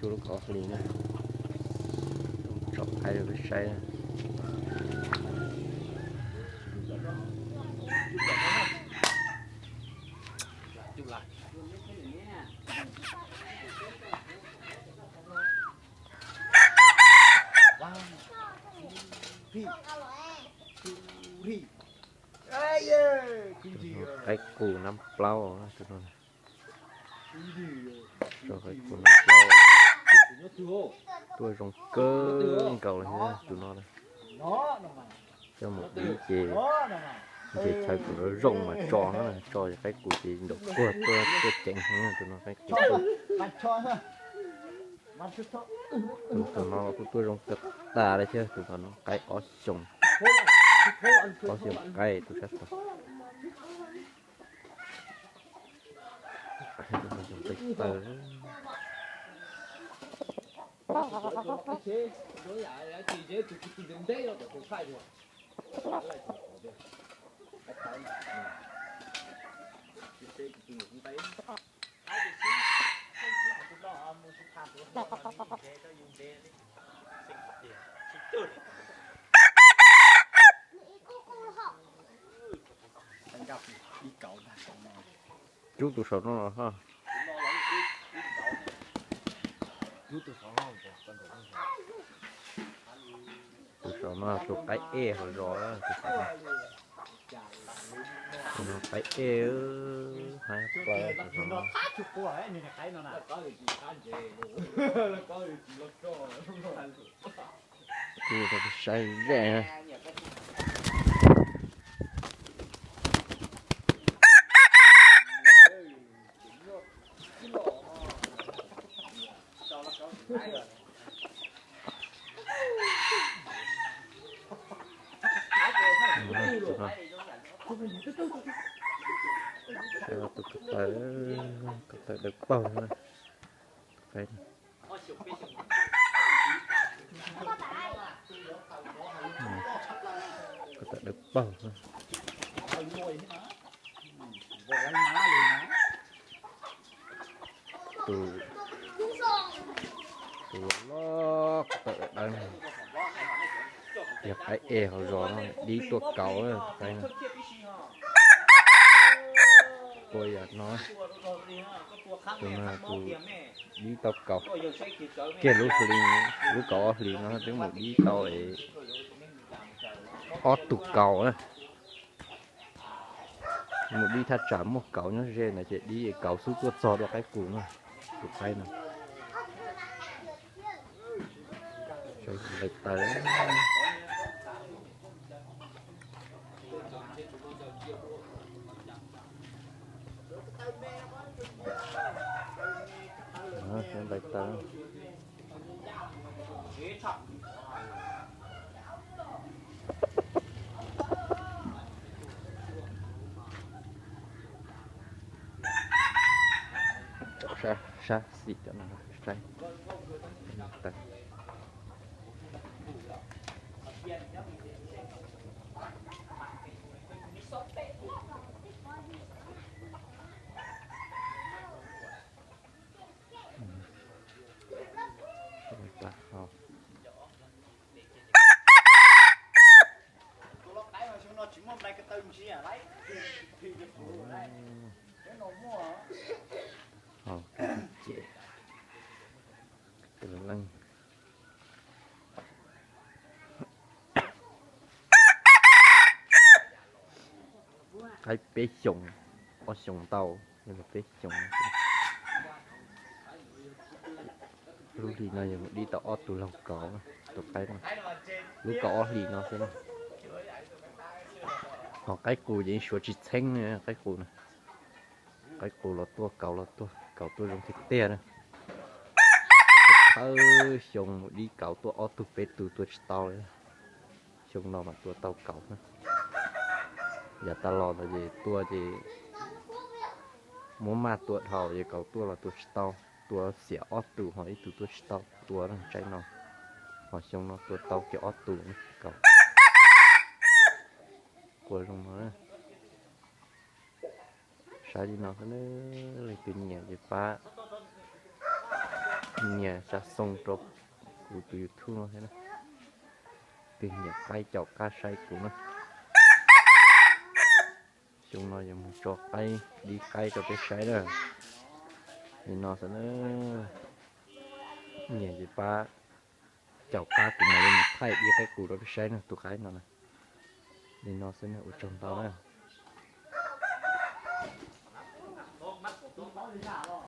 Lub kaum ob hlis na, tsom qaib rau peb saib na. Qaib qus nab plaub, tus no. Qaib qus nab plaub tuaj zoo kawg nkaus li tus no. Coj mus dib ces nce chaw kom zoo zoo mas tso na, tso qaib qus ces nraum kuag tuaj tuaj ceev heev tus no qaib qus. Tus no kuj tuaj zoo kawg tas li thiab, tus no qaib ob xyoos, ob xyoos qaib tus sab tod. Tus no zoo pes taw. Rub tus saum no los. Tus saum no tus qaib ej hauv zos. Tus no qaib ej, haib plaws tus saum no. Kuj rau saib ze. Saib tus ko taw, ko taw dawb paug na. Ko taw dawb paug. Tus, tus loj loj ko taw dawb dawb, yog qaib ej hauv zos no, dib tuaj kauv qaib no. Tua yam no, tus no tus dib tau kauv kiag lub hli, lub kaum ob hlis no twb mus dib tau ob tug kauv na. Mus dib thaj tsam muaj kauv nyob ze ntawd ces dib kauv xub tuaj txog dua qaib qus no, tus qaib no. Nplaim taws. Nplaim taws. Sab xis cov no saib. Qaib peb xyoos, ob xyoos ntau, peb xyoos. Lub hli no yog mus dib tau ob tug laug kauv, tus qaib no. Lub kaum ob hlis no xwb na. Ho qaib qus ces suav tsis txheeb, qaib qus na. Qaib qus los tuaj, kauv los tuaj, kauv tuaj zoo tiag tiag na. Thawj xyoo mus dib kauv tuaj ob tug peb tug tua tsis tau li. Xyoo no mas tua tau kauv na. Yav tas los ntawd ces tua ces muab maj tua dhau ces kauv tuaj los tua tsis tau. Tua xiam ob tug ho ib tug tuaj tsis tau, tua tsaib no. Ho xyoo no tua tau kiag ob tug kauv. Qua zoo no. Saib li no xwb, leej twg nyiam ces pab Nyiam xa xoo rau kuv tus YouTube no thiab na. Tus nyiam qaib caum qab saib kuv na. Xyoo no yuav mus tso qaib, dib qaib rau peb saib na. Li no xwb na. Nyiam ces pab caum qab kuv mam li mus thaij dib qaib qus rau peb saib na, tus qaib no na. Li no xwb na, ua tsaug ntau na.